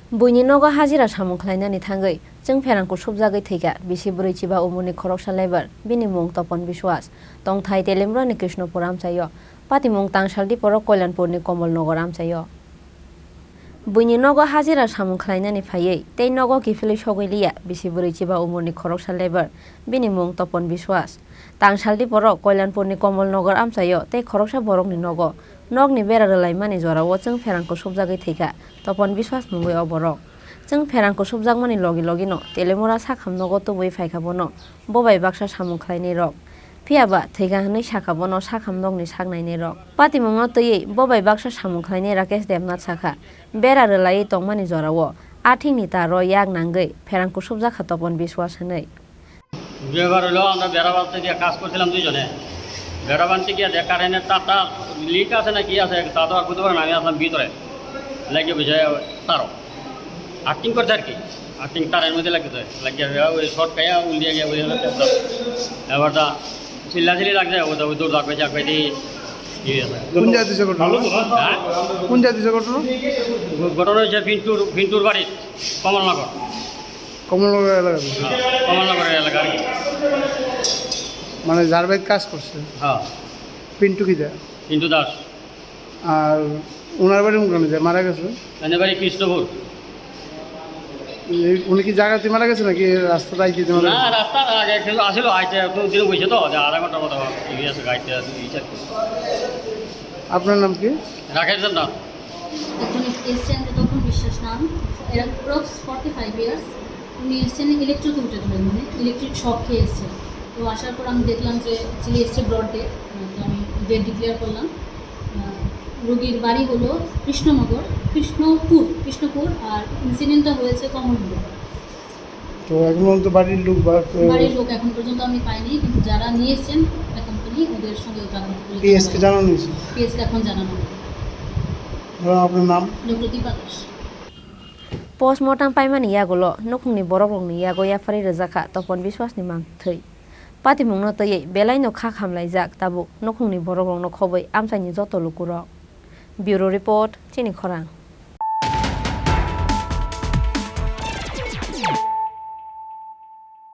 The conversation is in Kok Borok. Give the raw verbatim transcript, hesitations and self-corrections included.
Buini nogo hajira samung khlainani thangwi chwng pherang kusupjagwi thwikha bisi bwrwi chiba umorni khoroksa labour, bini mung Topon Biswas, tongthai Telimrani Krishnopur amchaio, patimung Tangsaldiporok Koilanpurni Komolnogor amchaio. Buini nogo hajira samung khlainani phaiwi tei nogo kiphilwi sogwi liya bisi bwrwi chiba umorni khoroksa labour, bini mung Topon Biswas. Tangsaldiporok Koilanpurni Komolnogor amchaio tei khoroksa borokni nogo nokni bera rwlaimani jorao chwng pherang kusupjagwi thwikha Topon Biswas mungwi o borok. Chwng pherang kusupjakmani logi logino Telimura sakham nogo tubui phaikha bono bo bai baksa samung khlainairok. Phiyaba thwikha hwnwi sakha bono sakham nokni saknainairok. Patimungno twiwi bo bai baksa samung khlainai Rakesh Debnath sakha, bera rwlaiwi tongmani jorao a thikni taro yak nangwi pherang kusupjakha Topon Biswas hwnwi. ব্যাপার হলো, আমরা বেড়া বাঁধতে গিয়ে কাজ করছিলাম দুইজনে। বেড়া বাঁধতে গিয়ে যে কারেন্টের তারটা লিক আছে না কি আছে, তা তো আর বুঝতে পারলাম না। আমি আসলাম ভিতরে, লেগে বুঝে তারও আর্থিং করছে আর কি, আর্থিং তারের মধ্যে লাগতেছে, লাগিয়ে ওই শর্ট খাইয়া উল্টিয়ে গিয়ে ওই হলো টেপটা। এবার তা চিল্লাচিল্লি লাগছে, ওই তো ওই দৌড় ধাক্কা ধাক্কা দিয়ে ইয়ে হয়েছে। কোন জায়গা থেকে ঘটনা? হ্যাঁ? কোন জায়গা থেকে ঘটনা? ঘটনা হয়েছে পিন্টুর, পিন্টুর বাড়ি, কমলনগর। কমলনগর এলাকা থেকে? হ্যাঁ, কমলনগর এলাকা আর কি। মানে যার বাড়িতে কাজ করছে? হ্যাঁ। পিন্টু কি দেয়? পিন্টু দাস। আর ওনার বাড়ি কোনখানে যে মারা গেছে? এনে বাড়ি কৃষ্ণপুর। এই, উনি কি জায়গাতে মারা গেছে নাকি রাস্তাতে আইতে মারা না, গেছে? রাস্তার আগে কিন্তু আসলে আইতে একটু দিন হয়েছে তো, যে আধা ঘন্টার মতো ইয়ে আছে, গাড়িতে আছে, এই side। আপনার নাম কি? রাকেশ দেবনাথ। একজন এসছেন যে তপন বিশ্বাস নাম, এরা অ্যাপ্রক্স ফর্টি ফাইভ ইয়ার্স। উনি এসছেন ইলেকট্রো উঠে ধরে, মানে ইলেকট্রিক শক খেয়ে এসছে। তো আসার পর আমি দেখলাম যে অ্যাকচুয়ালি এসছে ব্রড ডেড, তো আমি ডেড ডিক্লেয়ার করলাম। আহ, রোগীর বাড়ি হলো কৃষ্ণনগর, কৃষ্ণপুর, কৃষ্ণপুর, আর ইনসিডেন্টটা হয়েছে কমলপুরে। তো এখন পর্যন্ত বাড়ির লোক বা কেউ? বাড়ির লোক এখন পর্যন্ত আমি পাইনি, কিন্তু যারা নিয়ে এসছেন কোম্পানি, ওদের সঙ্গে যোগাযোগ করে পিএসকে জানানো হয়েছে? পিএসকে এখন জানানো হবে। ধরো আপনার নাম? Doctor Dipa Das. Postmortem paimani yagulo nukhungni borokrokni yago yapharwi rwjakha Topon Biswasni mangthwi. Patimungno twiwi belaino kha khamlaijak tabuk nukhungni borokrokno khobwi amchaini joto lukurok. Bureau Report, Chini Khorang.